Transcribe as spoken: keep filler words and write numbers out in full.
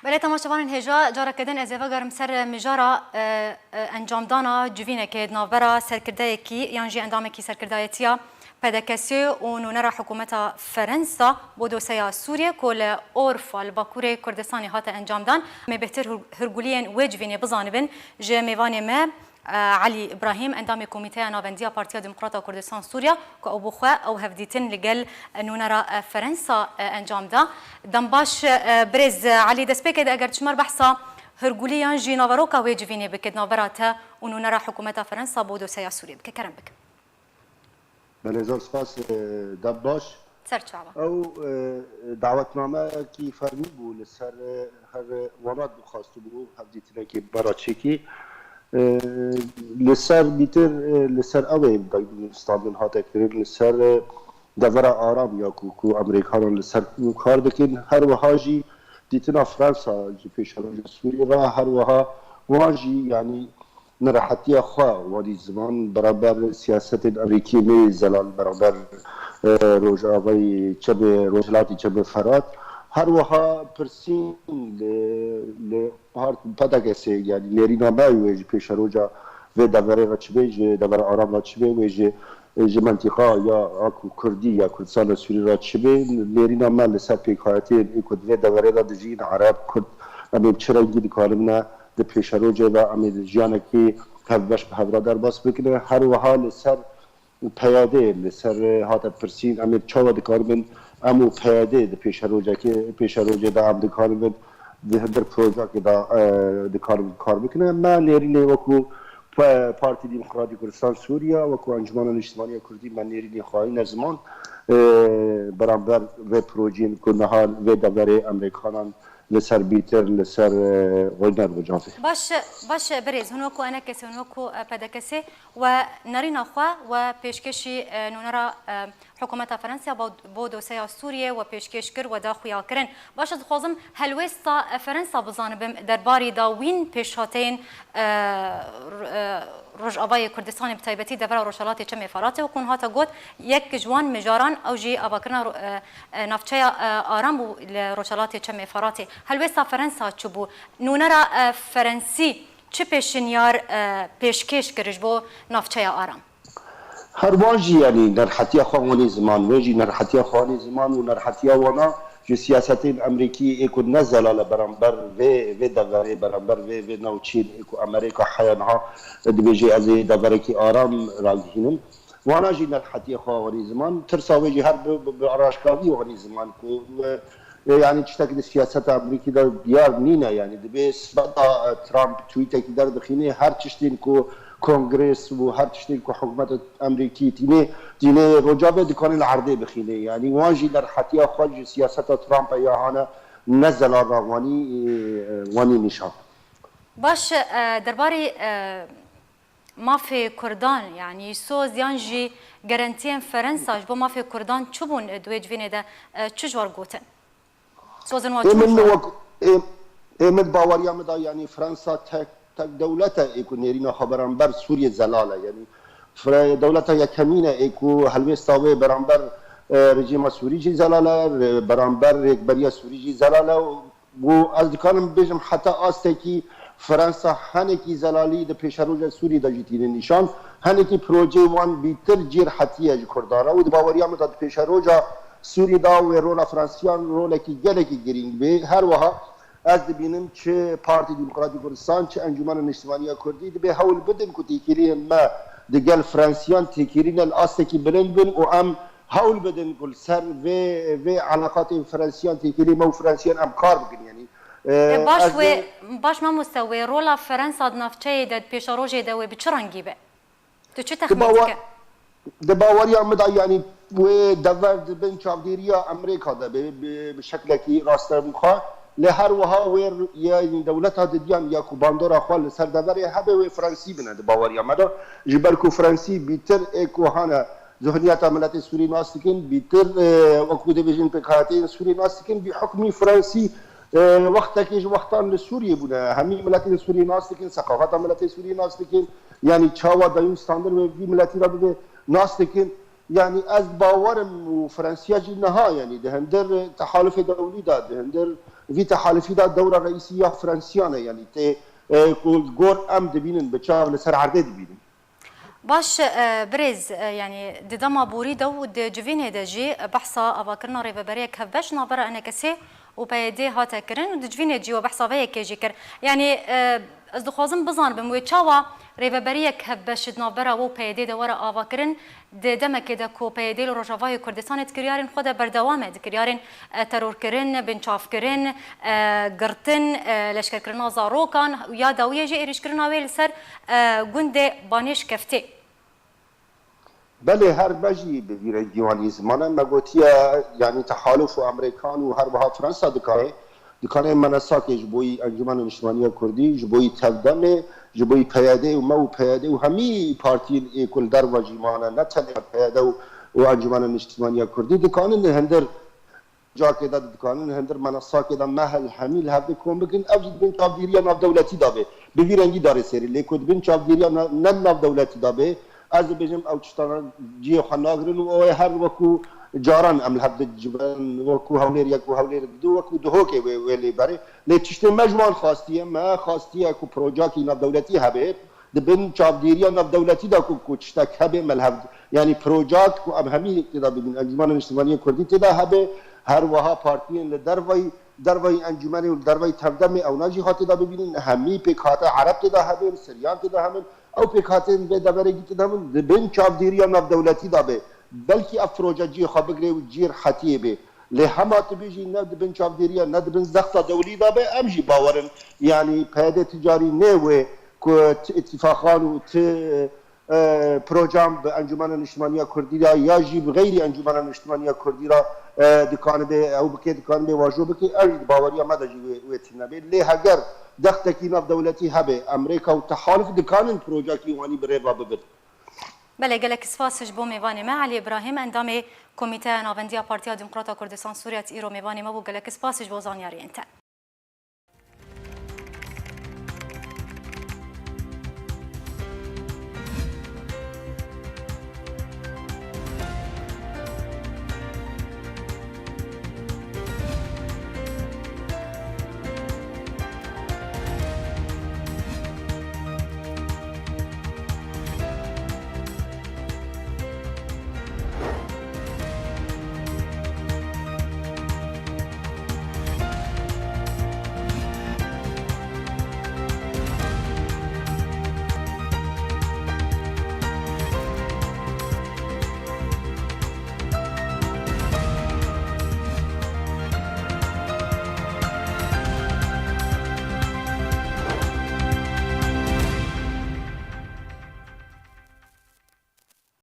Belê, temaşevanên hêja, careke din ez ê vegerim ser mijara, e, e, encamdana civînekê di navbera serkirdeyekî yan jî endamekî serkirdayetiya P D K S û nûnera hikûmeta Ferensa bo dosyeya Sûriyê ku li Orfa li Bakurê Kurdistanê hate encamdan. Em ê bêhtir hir-, hirguliyên wê civînê bizanibin ji mêvanê me, e, Elî Îbrahîm, endamê Komîteya Navendiya Partiya Demokrata Kurdistan Sûriya, ku ew bi xwe ew hevdîtin li gel, e, nûnera, e, Ferensa, e, encam da. Dem baş, e, birêz, e, Elî, destpêkê de eger çimar behsa hirgulî yan jî naveroka wê civînê bike di navbera te û nûnera hikûmeta Ferensa bo dosyeya Sûriyê bike. Kerem bike. Belê, zor spas, e, dem baş. Ser çava. Ew, e, dawetnameyekî fermî bû li ser, e, her welat bixwastibû hevdîtinekê bi me re çêkî. E, li ser bîtir, e, li ser ew ê standin hate kirin, li ser, e, devera aram ya ku, ku Amerîkanan li ser kar dikin. Her wiha jî dîtina Fransa ji pêşeroja Sûriyê re, her wiha wan jî, yanî, nerehetiya xwe, wanî ziman beraber siyasetên Amerîkî neyê zelal beraber, e, Rojavayê Çemê, Rojhilatê Çemê Ferat. Her wiha pirsîn li, li part-, P D K S, yanî nêrîna me wê ji pêşeroja vê deverê re çi bê, ji devera aram re çi bê, wê ji, ji mentiqa ya a ku Kurdî ya Kurdistana Sûrî re çi bê, nêrîna me li ser pêkhateyên ê ku di vê deverê de dijîn, Ereb, Kurd, em ê bi çi rengî dikarin ne di pêşerojê de em ê jiyanekî hevbeş bi hev re derbas bikin. Her wiha li ser peyadê, li ser hate pirsîn, em ê çawa dikaribin, em û peyadê di pêşerojekê, pêşerojê de em dikaribin di hundir projekê de, e, dikaribin kar bikin. Me nêrînê wekû pa-, Partî Demokratîk Kurdistan Sûriya, wekû Encûmena Niştimaniya Kurdî me nêrînê xwayîne ziman, e, beramber vê projeyên ku niha vê deverê Amerîkanan li ser bîtir, li ser, e, xwe derbicavê. Baş, baş, birêz, hûn wekû E N K S, hûn wekû, e, P D K S we nerîna xwe we pêşkêşî, e, nûnera, e, hikûmeta Ferensa bo, bo dosyeya Sûriyê we pêşkêş kir, we da xuyakirin. Baş, ez dixwazim helwêsta, e, Ferensa bizanibim derbarî dawîn pêşhateyên, e, r-, e, Rojavayê Kurdistanê, bi taybetî devera Rojhelatê Çemê Feratê, wekû hûn hate got, yek ji wan mijaran ew jî avakirina ro-, e, e, navçeya, e, Aram bû li Rojhelatê Çemê Feratê. Helwêsta Ferensa çi bû? Nûnera, e, Ferensî çi pêşinyar, e, pêşkêş kir ji bo navçeya Aram? Her wan jî, yanî nerhetiya xwe wanî ziman, wê jî nerhetiya xwe wanî ziman û nerhetiya wana ji siyasetên Amerîkî ê ku ne zelal e beramber vê, vê deverê, beramber vê, vê navçeyên ê ku Amerîka heya niha dibêje ez ê deverekî aram ragihînim. Wana jî nerhetiya xwe wanî ziman, tirsa wê jî her bi, bi, bi araşkavî wanî ziman ku, e, e, yanî tiştekî di siyaseta Amerîkî de diyar nîne, yanî dibê sibeta, e, Trump tweetekî derdixînê, her tiştên ku Kongres û her tiştên ku hikûmeta Amerîkî tînê, tînê Rojavê dikane li erdê bixînê. Yanî wan jî nerhetiya xwe ji siyaseta Trumpê ya hane ne zelal re wanî, e, wanî nîşan. Baş, e, derbarê, e, mafê Kurdan, yanî soz yan jî garantiyên Ferensa ji bo mafê Kurdan çi bûn, e, di wê civînê de, e, çi ji we re gotin? Sozin wan Ê çi min bûn? wek, ê, ê min baweriya min da, yanî Fransa tek, tek dewlet e ê ku nêrîna xwe beramber Sûriyê zelal e. Yanî Fre-, dewleta yekemîn e ê ku helwêsta wê beramber, e, rejîma Sûrî jî zelal e, re-, beramber rêkberiya Sûrî jî zelal e û û ez dikarim bibêjim heta astekî Fransa henekî zelalî di pêşeroja Sûrî de jî tîne nîşan. Henekî projeyê wan bîtir cîr hetiye ji Kurdan re û di baweriya min de di pêşeroja Sûrî de wê rola Fransiyan rolekî gelekî girîng bê. Her wiha ez dibînim çi Partî Demokratîk Kurdistan, çi Encûmena Niştimaniya Kurdî dibê hewl bidin ku têkiliyên me di gel Fransiyan têkilîne li astekî bilind bin û em hewl bidin ku li ser vê, vê eleqatên Fransiyan, têkilî me û Fransiyan em kar bikin. Yanî, e, E, baş ez wê, dê- baş mamoste, wê rola Fransa di navçeyê de, di pêşerojê de wê bi çi rengî be? Tu çi Di texmîn bawa-, dike? Di baweriya min de, yanî wê dever di bin çavdêriya Amerîka de bi, bi, bi şeklekî rastevûxa. Lê her wiha wê r-, yanî dewleta didiyan ya ku bandora xwe li ser deverê hebe wê Fransî bine di baweriya me de. Ji ber ku Fransî bîtir ê ku hane zihniyeta miletê Sûrî nas dikin, bîtir, e, wekû dibêjin pêkhateyên Sûrî nas dikin, bî hukmî Fransî, e, wextekê ji wextan li Sûriyê bûne. Hemî miletên Sûrî nas dikin, seqafeta miletê Sûrî nas dikin. Yanî çawa dayûn standir wê vî miletî re bibe nas dikin. Yanî ez bawerim û Fransiya jî niha, yanî di hindir tehalufê dewlî de, di hindir Vî tehalifî de dewra reîsî ya Fransiyan e, yanî tê, e, ku gor em dibînin, bi çav li ser erdê dibînin. Baş, e, birêz, e, yanî di dema borî de û di civînê de jî behsa avakirina rêveberiyek hevbeş navbera E N K S û P Y D hate kirin û di civînê jî we behsa vê yekê jî kir. Yanî, e, ez dixwazim bizanibim wê çawa rêveberiyek hevbeş di navbera we û P Y D de were avakirin, di demekê de ku P Y D li Rojavayê Kurdistanê di kiryarên xwe de berdewam e, di kiryarên, e, terorkirin, binçavkirin, e, girtin, e, leşkerkirina zarokan û ya dawiyê jî êrîşkirina wê li ser, e, gundê Banêşkeftê. Belê, her me jî bi vî rengî wanî zimane. Me gotiye, yanî tehaluf û Amerîkan û her wiha Fransa dikare, dikare menesakê ji bo yî Encûmena Niştimaniya Kurdî, ji bo yî Tevdemê, ji bo yî P Y D û me û P Y D û hemî partiyên ê ku li derva jî mane, ne tenê P Y D û, û Encûmena Niştimaniya Kurdî, dikanin li hindir cakê de dikanin, hindir menesakê de me hel hemî li hevdê kom bikin, ev jî di bin çavdêriya navdewletî de bê. Bi vî rengî darê sêrî. Lê ku di bin çavdêriya na-, ne navdewletî de bê, ez dibêjim ew tiştana cihê xwe nagirin û ew ê her wekû caran em li hev dicivin, wekû Hewlêr yek û Hewlêr du, wekû Duhokê wê, wê lê berê. Lê tiştê me ji wan xastiye, me xastiye ku projakî navdewletî hebe, di bin çavdêriya navdewletî de ku, ku tiştek hebe me li hev, yanî projak ku em hemî tê de bibîn, Encûmena Niştimaniyê Kurdî tê de hebe, her wiha partiyên li dervayî, dervayî encûmenê û li dervayî Tevdemê ewna jî hatê de bibînin, hemî pêkhate Ereb tê de hebin, Siryan tê de hebin, ew pêkhateyên vê deverê gî tê de hebin, di bin çavdêriya navdewletî de be. Belkî ev proje cihê xwe bigire û cihê rihetiyê bê. Lê hema tu bêjî ne di bin çavdêriya, ne di bin zexta dewlî de be, em jî bawer in. Yanî P Y D ti carî nê wê ku ti îtîfaqan û ti, e, program bi Encûmena Niştimaniya Kurdî re ya jî bi xeyrî Encûmena Niştimaniya Kurdî re, e, dikanibe ew bike, dikanibe wajo bike, ew jî di baweriya me de jî wê, wê tune bê. Lê heger dextekî navdewletî hebe, Amerîka û tehalif dikanin projekî wanî bi rê ve bibin. Belê, gelek spas ji bo mêvanê me Elî Îbrahîm, endamê Komîteya Navendiya Partiya Demokrata Kurdistan Sûriye, îro mêvanê me bû. Gelek spas ji bo zanyariyên te.